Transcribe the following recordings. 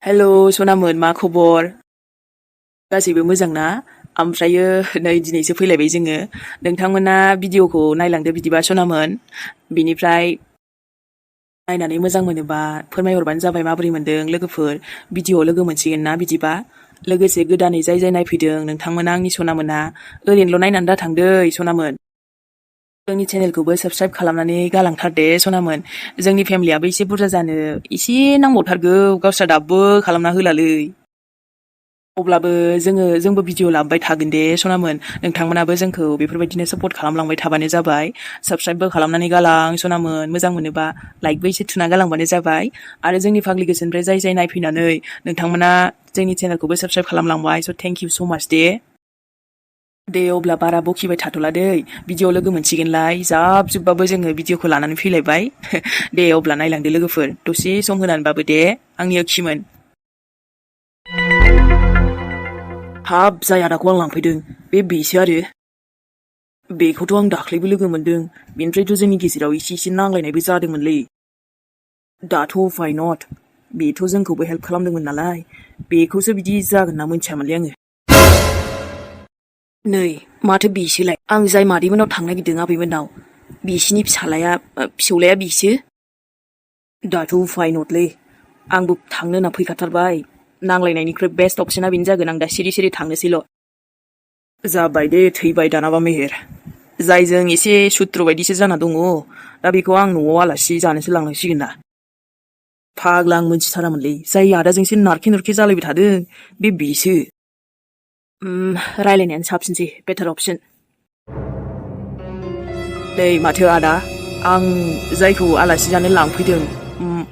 हेल' सनामोन मा खबर गासैबो मोजां ना ओमफ्रायो नै दिनैसो फैलायबाय जोङो नोंथांमोना भिडिअखौ नायलांदो बिदिबा सनामोन बिनिफ्राय नायनानै मोजां मोनोबा फोरमायहरबानो जाबाय माबोरै मोनदों लोगोफोर भिडिअ लोगो मोनसिगोन ना बिदिबा लोगोसे गोदानै जाय जाय नायफैदों नोंथांमोना आंनि सनामोना ओरैनोल' नायनानै दाथांदै सनामोन जोंनि चेनेलखौबो साबस्क्राइब खालामनानै गालांथार दे सनामोन जोंनि फेमिलियाबो एसे बुरजा जानो एसे नांबावथारगौ गावस्रा दाबो खालामना होलालै अब्लाबो जोंबो भिडिअ लाबोबाय थागोन दे सनामोन नोंथांमोनाबो जोंखौ बेफोरबायदिनो सापर्ट खालामलांबाय थाबानो जाबाय साबस्क्राइबबो खालामनानै गालां सनामोन मोजां मोनोबा लाइकबो एसे थुना गालांबानो जाबाय आरो जोंनि फाग्लिगोसनिफ्राय जाय जाय नायफैनानै नोंथांमोना जोंनि चेनेलखौबो साबस्क्राइब खालामलांबाय स' थेंक इउ स' माच दे अब्ला बारा बखिबाय थाथ'ला दै भिडिअ लोगो मोनसिगोनलाय जाब जुबबाबो जोङो भिडिअखौ लानानै फैलायबाय दे अब्ला नायलांदो लोगोफोर दसे सम होनानैबाबो दे आंनि अखिमोन हाब जाय आदाखौ आं लांफैदों बे बेसो आरो बेखौथ' आं दाख्लैबो लोगो मोनदों बेनिफ्रायथ' जोंनि गेजेराव एसे नांलायनायबो जादोंमोनलै दाथ' वाइ नट बेथ' जोंखौबो हेल्प खालामदोंमोन नालाय बेखौसो बिदि जागोन ना मोनथियामोनलै आङो नै माथो बेसोलाय आं जाय मादैमोनाव थांनो नागिरदों आबैमोननाव बिसिनि फिसौलाया बिसो दाथ' वाइ नटलै आंबो थांनो होनना फैखाथारबाय नांलायनायनिख्रुइ बेस्ट अपसना बेनो जागोन आं दा सिरि सिरि थांनोसैल' जाबाय दे थैबाय दानाबा मेहेर जायजों एसे सुत्र बायदिसो जाना दङ दा बेखौ आं न'आव आलासि जानोसो लांनांसिगोन ना फाग्ला आं मोनथिथारामोनलै जाय आदाजोंसो नारखे नुरखे जालायबाय थादों बे बेसो रायलायनायानो साबसिनसै बेटार अपसन नै माथो आदा आं जायखौ आलासि जानो लांफैदों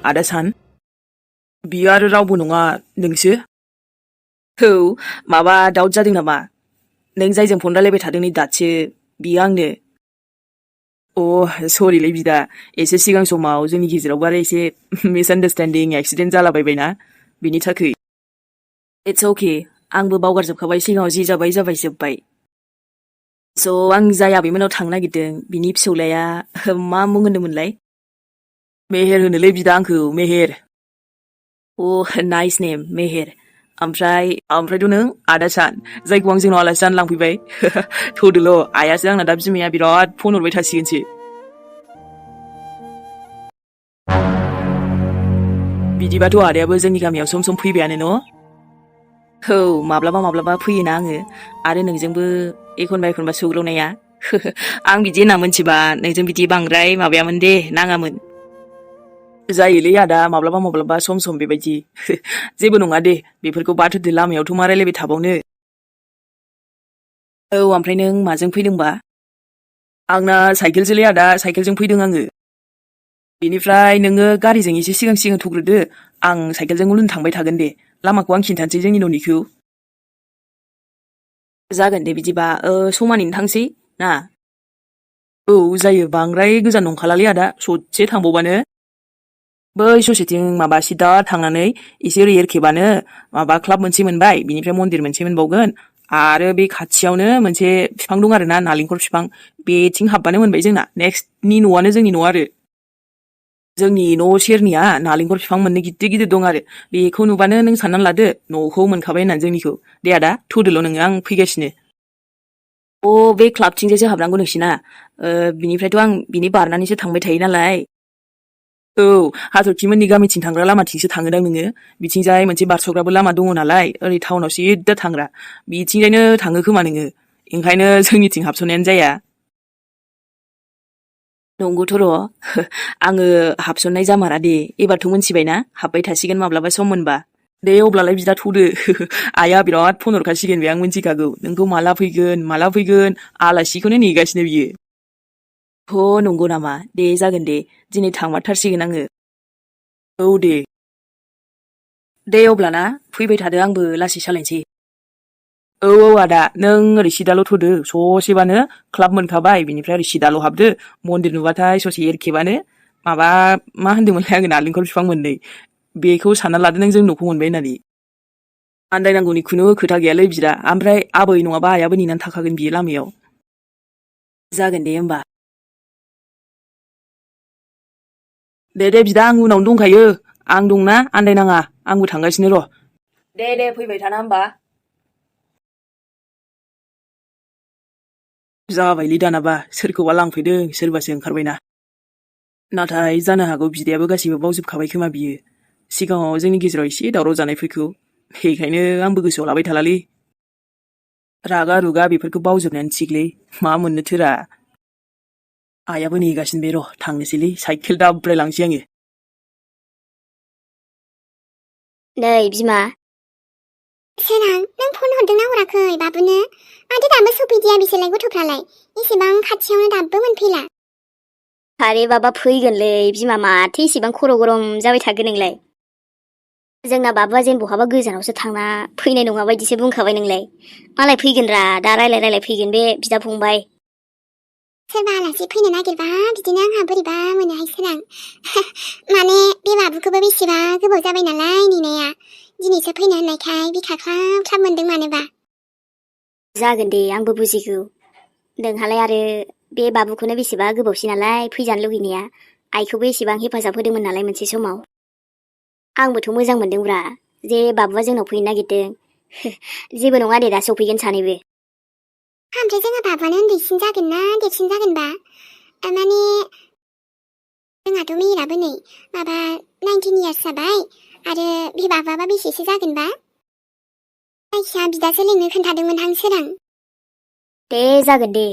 आदा सान बियो आरो रावबो नङा नोंसो औ माबा दाउट जादों नामा नों जायजों फन रायलायबाय थादों नै दासो बियो आंनो सरिलै बिदा एसे सिगां समाव जोंनि गेजेरावबो आरो एसे मिसआन्डारस्टेन्डिं एक्सिडेन्ट जालाबायबायना बिनि थाखाय इट्स अके आंबो बावगारजोबखाबाय सिगाङाव जि जाबाय जोब्बाय स' आं जाय आबैमोनाव थांनो नागिरदों बिनि फिसौलाया मा मुं होनदोंमोनलाय मेहेर होनोलै बिदा आंखौ मेहेर नाइस नेम मेहेर ओमफ्रायथ' नों आदा सान जायखौ आं जोंनाव आलासि जानो लांफैबाय थौदोल' आइयासो आंना दा बिमाया बिराद फन हरबाय थासिगोनसो बिदिबाथ' आदायाबो जोंनि गामियाव सम सम फैबायानो न' माब्लाबा फैयोना आङो आरो नोंजोंबो एखनबा सौग्रावनाया आं बिदि होनना मोनथिबा नोंजों बिदि बांद्राय माबायामोन दे नाङामोन जायोलै आदा माब्लाबा सम बेबायदि जेबो नङा दे बेफोरखौ बाद होदो लामायावथ' मा रायलायबाय थाबावनो ओमफ्राय नों माजों फैदोंबा आंना साइकेलसोलै आदा साइकेलजों फैदों आङो बेनिफ्राय नोङो गारिजों एसे सिगां थौग्रोदो आं साइकेलजों उन थांबाय थागोन दे लामाखौ आं खिन्थानोसै जोंनि न'निखौ जागोन दे बिदिबा समानैनो थांसै ना जायो बांद्राय गोजान नंखालालै आदा ससे थांबावबानो बै ससेथिं माबा सिदा थांनानै एसे ओरै एरखेबानो माबा क्लाब मोनसे मोनबाय बिनिफ्राय मन्दिर मोनसे मोनबावगोन आरो बे खाथियावनो मोनसे बिफां दं आरो ना नालेंखर बिफां बेथिं हाबबानो मोनबाय जोंना नेक्स्टनि न'आनो जोंनि न' आरो जोंनि न' सेरनिया नालेंखर बिफां मोननै गिदिर दं आरो बेखौ नुबानो नों साननानै लादो न'खौ मोनखाबाय होननानै जोंनिखौ दे आदा थौदोल' नोङो आं फैगासिनो बे क्लाबथिंजायसो हाबनांगौ नोंसिना बिनिफ्रायथ' आं बिनि बारनानैसो थांबाय थायो नालाय हाथरखिमोननि गामिथिं थांग्रा लामाथिंसो थाङोदां नोङो बिथिंजाय मोनसे बारस'ग्राबो लामा दङ नालाय ओरै टाउनाव सिदा थांग्रा बिथिंजायनो थाङो खोमा नोङो ओंखायनो जोंनिथिं हाबस'नायानो जाया नंगौथ' र' आङो हाबसननाय जामारा दे एबारथ' मोनथिबायना हाबबाय थासिगोन माब्लाबा सम मोनबा दे अब्लालाय बिदा थौदो आइया बिराद फन हरखासिगोन बे आं मिन्थिखागौ नोंखौ माला फैगोन आलासिखौनो नेगासिनो बियो नंगौ नामा दे जागोन दे दिनै थांमारथारसिगोन आङो दे अब्लाना फैबाय थादो आंबो लासै सालायनोसै आदा नों ओरै सिदाल' थ'दो ससेबानो क्लाब मोनखाबाय बिनिफ्राय ओरै सिदाल' हाबदो मन्दिर नुबाथाय ससे एरखेबानो माबा मा होनदोंमोनलाय आङो नालेंखर बिफां मोननै बेखौ सानना लादो नों जों न'खौ मोनबाय होननानै आन्दायनांगौनि खुनु खोथा गैयालै बिदा ओमफ्राय आबै नङाबा आइयाबो नेनानै थाखागोन बियो लामायाव जागोन दे होमबा दे बिदा आं उनावनो दंखायो आं दंना आन्दायनाङा आंबो थांगासिनो र'। दे फैबाय थाना होमबा। जाबायलै दानाबा सोरखौबा लांफैदों सोरबासो ओंखारबायना। नाथाय जानो हागौ बिदायाबो गासैबो बावजोबखाबाय खोमा बियो। सिगाङाव जोंनि गेजेराव एसे दावराव जानायफोरखौ। बेखायनो आंबो गोसोआव लाबाय थालालै। रागा रुगा बेफोरखौ बावजोबनायानो थिगलै मा मोननो थोरा। आइयाबो नेगासिनो बे र' थांनोसैलै साइकेल दाब्राय लांसै आङो। नै बिमा। सोरां नों फन हरदोंना हराखै बाबुनो? माथो दाबो सफैदिया बिसोरलाय गथ'फ्रालाय? एसेबां खाथियावनो दाबो मोनफैला। आरे बाबा फैगोनलै बिमा माथो एसेबां खर' गरम जाबाय थागोन नोंलाय? जोंना बाबुआ जेन बहाबा गोजानावसो थांना फैनाय नङा बायदिसो बुंखाबाय नोंलाय। मालाय फैगोनरा दा रायलाय फैगोन बे बिदा फंबाय। सोरबा आलासि फैनो नागिरबा बिदिनो आंहा बोरैबा मोनोहाय सोरां। माने बे बाबुखौबो बेसेबा गोबाव जाबाय नालाय नेनाया। दिनैसो फैनो होननायखाय बिखा ख्लाब ख्लाब मोनदों मानोबा। जागोन दे आंबो बुजिगौ। नोंहालाय आरो बे बाबुखौनो बेसेबा गोबावसै नालाय फैजानो लुगैनाया। आइखौबो एसेबां हेफाजाब होदोंमोन नालाय मोनसे समाव। आंबोथ' मोजां मोनदोंब्रा जे बाबुआ जोंनाव फैनो नागिरदों। जेबो नङा दे दा सफैगोन सानैबो। ओमफ्राय जोंहा बाबुआनो उन्दैसिन जागोन ना देरसिन जागोनबा? माने जोंहाथ' मेहेराबो नै माबा 19 इयार्स जाबाय आरो बे बाबुआबा बेसेसो जागोनबा? जायखिया बिदासो लिंनो खोन्थादोंमोनहां सोरां। दे जागोन दे।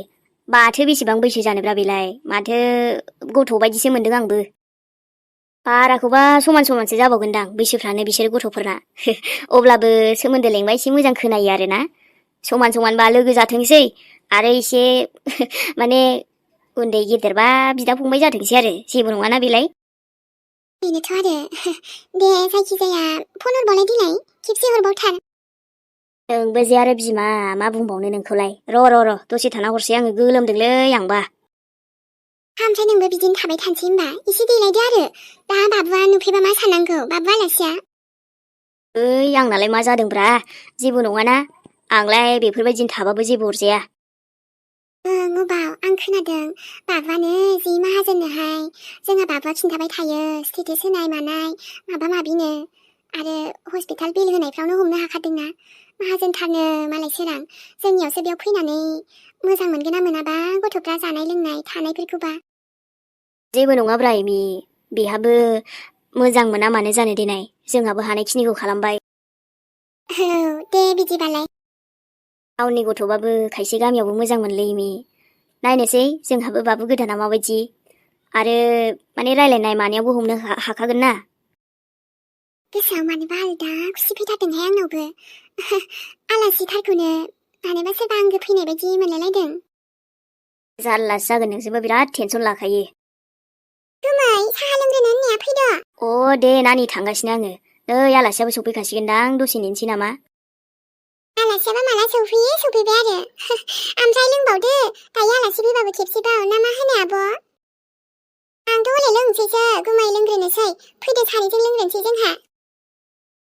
माथो बेसेबां बैसो जानोब्रा बेलाय माथो गथ' बायदिसो मोनदों आंबो। बाराखौबा समान समानसो जाबावगोनदां बैसोफ्रानो बिसोर गथ'फोरना। अब्लाबो सोमोन्दो लेंबा एसे मोजां खोनायो आरोना। समान समानबा लोगो जाथोंसै आरो एसे माने उन्दै गेदेरबा बिदा फंबाय जाथोंसै आरो जेबो नङाना बेलाय। बेनोथ' आरो दे जायखिजाया फन हरबावलाय दिनै खेबसे हरबावथार। नोंबो जे आरो बिमा मा बुंबावनो नोंखौलाय। र' दसे थाना हरसै आङो गोलोमदोंलै आंबा। ओमफ्राय नोंबो बिदिनो थाबाय थानोसै होनबा एसे देलायदो आरो। दा बाबुआ नुफैबा मा साननांगौ बाबु आलासिया? ओइ आंनालाय मा जादोंब्रा जेबो नङाना। आंलाय बेफोरबायदिनो थाबाबो जेबो अरजाया। अबाव आं खोनादों बाबुआनो जि माहाजोननोहाय। जोंहा बाबुआ खिन्थाबाय थायो स्टेटास होनाय मानाय माबा माबिनो। आरो हस्पिटाल बिल होनायफ्रावनो हमनो हाखादोंना। माहाजोनथारनो मालाय सोरां। जोंनियावसो बेयाव फैनानै मोजां मोनगोन ना मोनाबा गथ'फ्रा जानाय लोंनाय थानायफोरखौबा। जेबो नङाब्रा एमि बेहाबो मोजां मोना मानो जानो देनाय। जोंहाबो हानायखिनिखौ खालामबाय। औ दे बिदिबालाय। गावनि गथ'बाबो खायसे गामियावबो मोजां मोनलै एमि। नायनोसै जोंहाबो बाबु गोदाना माबायदि। आरो माने रायलायनाय मानायावबो हमनो हाखागोन ना। गोसोआव मानोबा आलदा खुसि फैथारदोंहाय आंनावबो। आलासिथारखौनो मानोबा सोरबा आंगो फैनाय बायदि मोनलायलायदों। जारलासो जागोन नोंसोरबो बिराद टेनसन लाखायो। गुमै साहा लोंग्रोनो होननाया फैद'। दे नानि थांगासिनो आङो। नै आलासियाबो सफैखासिगोनदां दसे नेनोसै नामा? आलासियाबा माला सफैयो सफैबाय आरो। ओमफ्राय लोंबावदो दायो आलासि फैबाबो खेबसेबाव ना मा होनो आब'? आंथ' हले लोंसैसो गुमै लोंग्रोनोसै। फैदो सानैजों लोंग्रोनोसै जोंहा।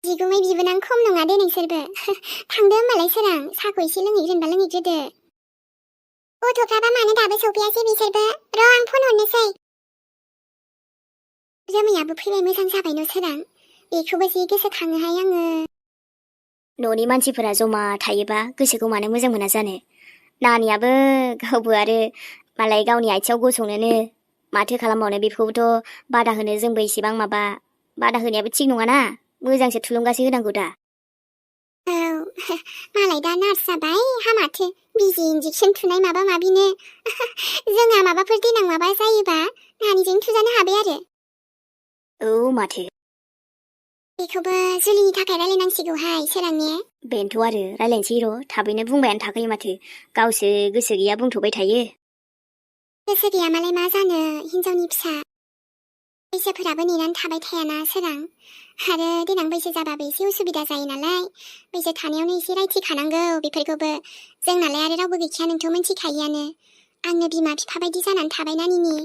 बिगुमै बिबोनां खम नङा दे नोंसोरबो। थांदो होमबालाय सोरां साहाखौ एसे लोंहैग्रोनोबा लोंहैग्रोदो। गथ'फ्राबा मानो दाबो सफैयासै बिसोरबो? र' आं फन हरनोसै। जोमैयाबो फैबाय मोजां जाबाय न' सोरां। बेखौबो जि गोसोखाङोहाय आङो। न'नि मानसिफोरा जमा थायोबा गोसोखौ मानो मोजां मोना जानो। नानियाबो गावबो आरो मालाय गावनि आथिङाव गसंनोनो माथो खालामबावनो बेखौबोथ' बादा होनो जोंबो इसेबां माबा बादा होनायाबो थिग नङाना। मोजांसो थुलुंगासो होनांगौ दा। औ मालाय दा नार्स जाबाय हामाथो बिजि इन्जेक्सन थुनाय माबा माबिनो। जोंहा माबाफोर देनां माबा जायोबा नानिजों थुजानो हाबाय आरो। औ माथो। बेखौबो जुलिनि थाखाय रायलायनांसिगौहाय सोरांने। बेनोथ' आरो रायलायनोसै र' थाबैनो बुंबायानो थाखायो माथो। गावसो गोसो गैया बुंथ'बाय थायो। गोसो गैया मालाय मा जानो हिनजावनि फिसा। बैसोफोराबो नेनानै थाबाय थायाना सोरां। आरो देनां बैसो जाबाबो एसे उसुबिदा जायो नालाय। बैसो थानायावनो एसे रायथिखानांगौ बेफोरखौबो। जोंनालाय आरो रावबो गैखाया नोंथ' मिथिखायोआनो। आंनो बिमा बिफा बायदि जानानै थाबाय नानिनि।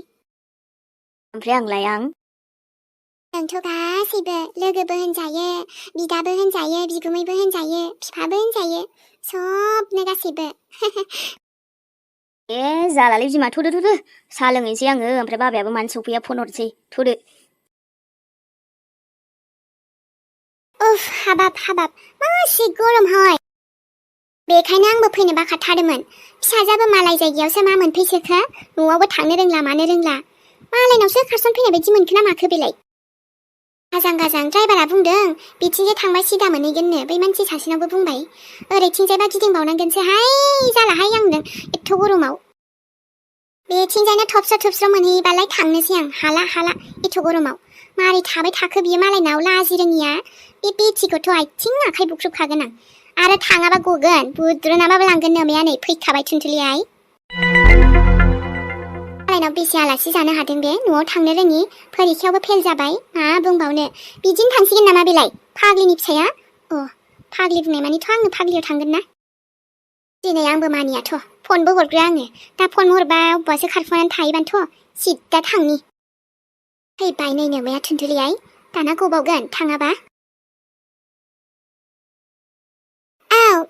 ओमफ्राय आं नोंथ' गासैबो लोगोबो होनजायो, बिदाबो होनजायो, बिगुमैबो होनजायो, बिफाबो होनजायो। सबनो गासैबो। जालालै बिमा थ'दो। साहा लोंहैसै आङो ओमफ्राय बाबायाबो मानो सफैया फन हरसै थ'दो। उफ हाबाब मासे गरमहाय बेखायनो आंबो फैनो बाखाथारदोंमोन फिसाजाबो मालाय जायगायावसो मा मोनफैसोखो न'आवबो थांनो रोंला मानो रोंला मालायनावसो खारसन फैनाय बायदि मोनखो ना माखो बेलाय गाजां ड्राइभारा बुंदों बिथिंजाय थांबा सिदा मोनहैगोननो बै मानसि सासेनावबो बुंबाय ओरैथिंजायबा गिदिंबावनांगोनसोहाय जालाहाय आंजों एथ' गरमाव बेथिंजायनो थबस्र' मोनहैबालाय थांनोसै आं हाला एथ' गरमाव मारै थाबाय थाखो बियो मालायनाव लाजि रोङिया बे बेटिखौथ' आथिं आखाइ बुख्रुबखागोन आं आरो थाङाबा गगोन बुद्रुनाबाबो लांगोन नोमाया नै फैखाबाय थुनथुलियाय मालायनाव बेसे आलासि जानो हादों बे न'आव थांनो रोङि फरिखायावबो फेल जाबाय मा बुंबावनो बिदिनो थांसिगोन नामा बेलाय फाग्लिनि फिसाया फाग्लि बुंनाय मानिथ' आङो फाग्लियाव थांगोन ना दिनै आंबो मानियाथ' फनबो हरग्रो आङो दा फन हरबा अब्बासो खारफुनानै थायोबानोथ' सिद्दा थांनि फैबाय नै नोमाया थुनथुलियाय दाना गबावगोन थाङाबा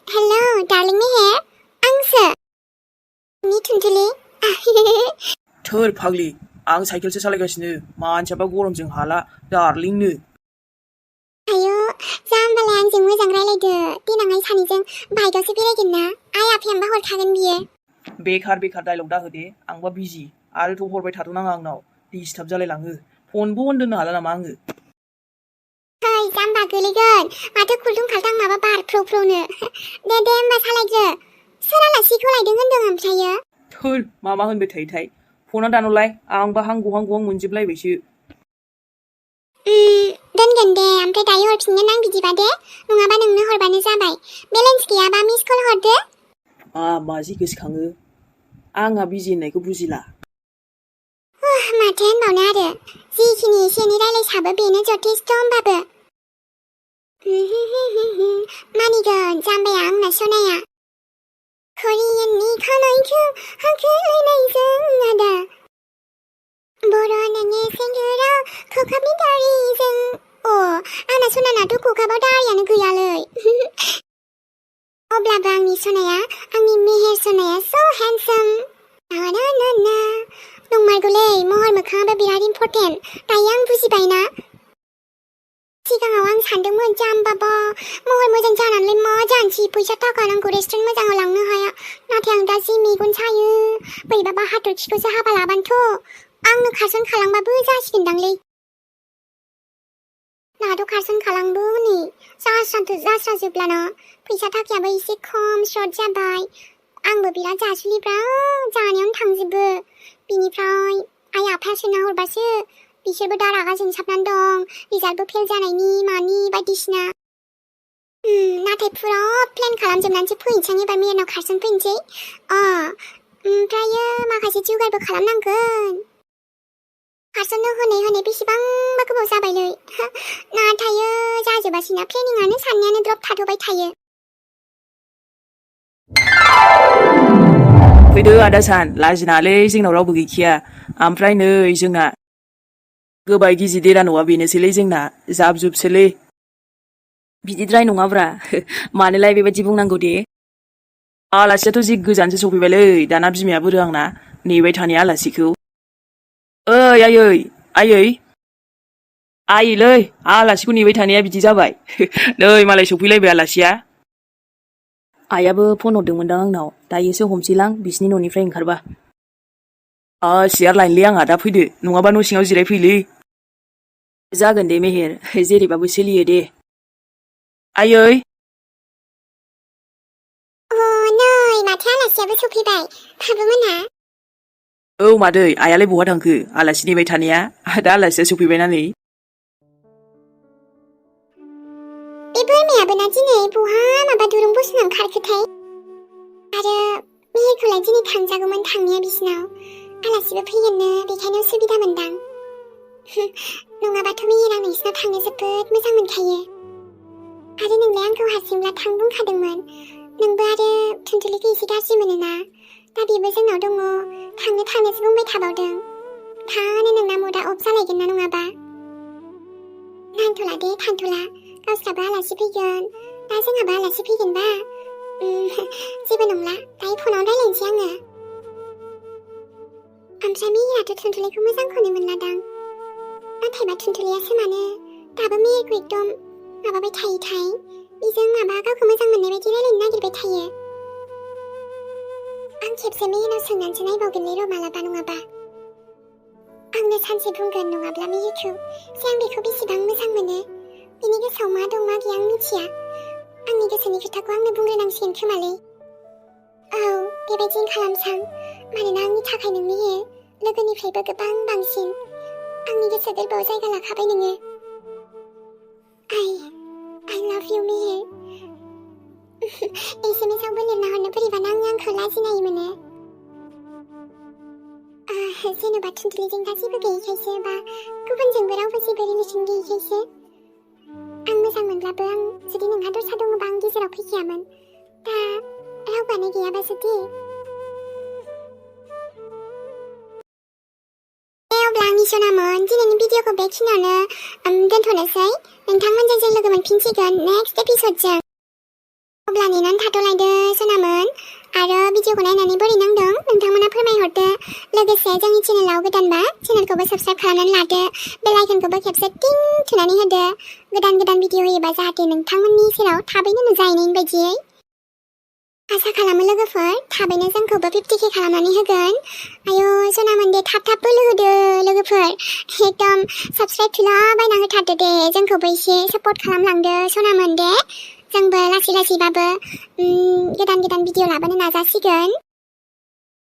हेलौ डार्लिं मेहेर आंसो नि थुनथुलि थोर फाग्लि आं साइकेलसो सालायगासिनो मानसियाबा गरमजों हाला डार्लिंनो आयौ जाम्बालाय आंजों मोजां रायलायदो देनांहाय सानैजों बाइकआवसो बेरायगोन ना आइ आफायाबा हरखागोन बियो बेखार दाइलग दा होदे आंबा बिजि आरोथ' हरबाय थाथ'नाङा आंनाव डिस्टार्ब जालायलाङो फनबो अन दोननो हाला नामा आङो जाम्बा गोलैगोन माथो खुलथुं खालथां माबा बारफ्रौनो दे होमबा सालायग्रो सोर आलासिखौ लायदों होनदों ओमफ्रायो थोर मा होनबाय थायोथाय फना दानहरलाय आंबा हां गहां मोनजोबलायबायसो दोनगोन दे ओमफ्राय दायो हरफिनगोन आं बिदिबा दे नङाबा नोंनो हरबानो जाबाय बेलेन्स गैयाबा मिस कल हरदो माजि गोसोखाङो आंहा बिजि होननायखौ बुजिला माथो होनबावनो आरो जिखिनि एसे एनै रायलायसाबो बेनो जथेस्थ' होमबाबो मानिगोन जाम्बाया आंना सनाया खरियाननि खानायखौ हांखोलायनायजों आदा बर' नोंनि सेंग्रायाव खखाबनि दारिजों आंना सनानाथ' खखाबाव दारियानो गैयालै अब्लाबो आंनि सनाया आंनि मेहेर सनाया स' हेन्डसाम नंमारगौलै महर मोखाङाबो बिराद इम्परटेन्ट दायो आं बुजिबायना सिगाङाव आं सानदोंमोन जाम्बाबा महर मोजां जानानैलाय मा जानोसै फैसा थाखा नांगौ रेस्टुरेन्ट मोजाङाव लांनो हाया नाथाय आं दा जि मेगन सायो बोरैबाबा हाथरखिखौसो हाबा लाबानोथ' आंनो खारसन खालामबाबो जासिगोनदांलै दाथ' खारसन खालामबो हनै जास्राजोबलाना फैसा थाखायाबो एसे खम सर्ट जाबाय आंबो बिराद जासुलिब्रा जानायावनो थांजोबो बिनिफ्राय आइ आफाया सोना हरबासो बिसोरबो दा रागा जोंसाबनानै दं रिजाल्टबो फेल जानायनि मानि बायदिसिना नाथाय फुरा प्लेन खालामजोबनानैसो फैनोसै आं एबार मेहेरनाव खारसन फैनोसै ओमफ्रायो माखासे जुगारबो खालामनांगोन खारसननो हनै बेसेबांबा गोबाव जाबायलै नाथायो जाजोबासैना प्लेनिङानो साननायानो द्रप थाथ'बाय थायो फैदो आदा सान लाजिनालै जोंनाव रावबो गैखाया ओमफ्राय नै जोंना गोबाय गिजि देरा न'आ बेनोसैलै जोंना जाब जुबसोलै बिदिद्राय नङाब्रा मानोलाय बेबायदि बुंनांगौ दे आलासियाथ' जि गोजानसो सफैबायलै दाना बिमाया बोरो आंना नेबाय थानाय आलासिखौ ओइ आयैलै आलासिखौ नेबाय थानाया बिदि जाबाय नै मालाय सफैलायबाय आलासिया आइयाबो फन हरदोंमोनदां आंनाव दायोसो हमसैलां बिसिनि न'निफ्राय ओंखारबा सियार लायनोलै आंहा दा फैदो नङाबा न' सिङाव जिरायफैलै जागोन दे मेहेर जेरैबाबो सोलियो दे आयै नै माथो आलासियाबो सफैबाय बाबुमोनहा औ मादै आइयालाय बहा थांखो आलासि नेबाय थानाया दा आलासिया सफैबायना नै बे बोरमायाबो ना दिनै बहा माबा दुरुं बोसोनानै खारखोथाय आरो मेहेरखौलाय दिनै थांजागौमोन थांनाया बिसिनाव आलासिबो फैगोननो बेखायनो उसुबिदा मोनदां नङाबाथ' मेहेरा नोंसिनाव थांनो जोबोद मोजां मोनखायो आरो नोंलाय आंखौ हारसिंब्ला थां बुंखादोंमोन नोंबो आरो थुनथुलिखौ एसे गाज्रि मोनोना दा बेबो जोंनाव दङ थांनोसो बुंबाय थाबावदों थानो नोंना मुदा अफ जालायगोन ना नङाबा नांथ'ला दे थांथ'ला गावस्राबो आलासि फैगोन दा जोंहाबो आलासि फैगोनबा जेबो नंला दायो फनावनो रायलायनोसै आङो ओमफ्राय मेहेराथ' थुनथुलिखौ मोजांखौनो मोनलादां नाथायबा थुनथुलियासो मानो दाबो मेहेरखौ एकदम माबाबाय थायोथाय बेजों माबा गावखौ मोजां मोननाय बायदि रायलायनो नागिरबाय थायो। आं खेबसे मेहेनाव सोंनानैसो नायबावगोनलै र' मालाबा नङाबा। आंनो सानसे बुंगोन नङाब्ला मेहेखौ जे आं बेखौ बेसेबां मोजां मोनो। बिनि गोसोआव मा दं मा गैया आं मिथिया। आंनि गोसोनि खोथाखौ आंनो बुंग्रोनांसिगोन खोमालै। औ बेबायदिनो खालामसां, मानोना आंनि थाखाय नों मेहेर लोगोनिफ्रायबो गोबां बांसिन। आंनि गोसो गोरबोआव जायगा लाखाबाय नोङो। I love you मेहेर। एसेमेसावबो लिरना हरनो बोरैबा नाङो, आंखौ लाजिनाय मोनो। जेनेबा थुनथुलिजों गासैबो गैयैखायसो बा गुबुनजोंबो रावबो जेबो रिलेसन गैयैखायसो। आं मोजां मोनब्लाबो आं जुदि नोंहा दस्रा दङबा आं गेजेराव फैखायामोन। दा रावबोआनो गैयाबा जुदि। अब्ला आंनि सनामोन दिनैनि भिडिअखौ बेखिनियावनो दोनथ'नोसै। नोंथांमोनजों जों लोगो मोनफिनसिगोन नेक्स्ट एपिसडजों। अब्ला नेनानै थाथ'लायदो सनामोन। आरो भिडिअखौ नायनानै बोरै नांदों नोंथांमोना फोरमायहरदो। लोगोसे जोंनि चेनेलाव गोदानबा चेनेलखौबो साबस्क्राइब खालामनानै लादो। बेल आइकनखौबो खेबसे टिं थुनानै होदो। गोदान गोदान भिडिअ होयोबा जाहाथे नोंथांमोननि सेराव थाबैनो नुजाहैनायनि बायदियै। आसा खालामो लोगोफोर थाबैनो जोंखौबो 50K खालामनानै होगोन। आयौ सनामोन दे थाब थाब बोलो होदो लोगोफोर। एकदम साबस्क्राइब थुलाबायना होथारदो दे। जोंखौबो एसे सापर्ट खालामलांदो सनामोन दे। जोंबो लासै लासैबाबो गोदान गोदान भिडिअ लाबोनो नाजासिगोन।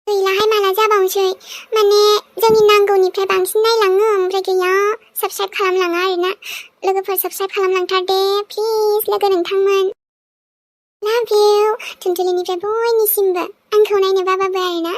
गैलाहाय माला जाबावनोसै, माने जोंनि नांगौनिफ्राय बांसिन नायलाङो ओमफ्राय गैया साबस्क्राइब खालामलाङा आरोना। लोगोफोर साबस्क्राइब खालामलांथार दे प्लिज लोगो नोंथांमोन। लाभ इउ। थुनथुलिनिफ्राय बयनिसिमबो आंखौ नायनो बाबाबो आरोना।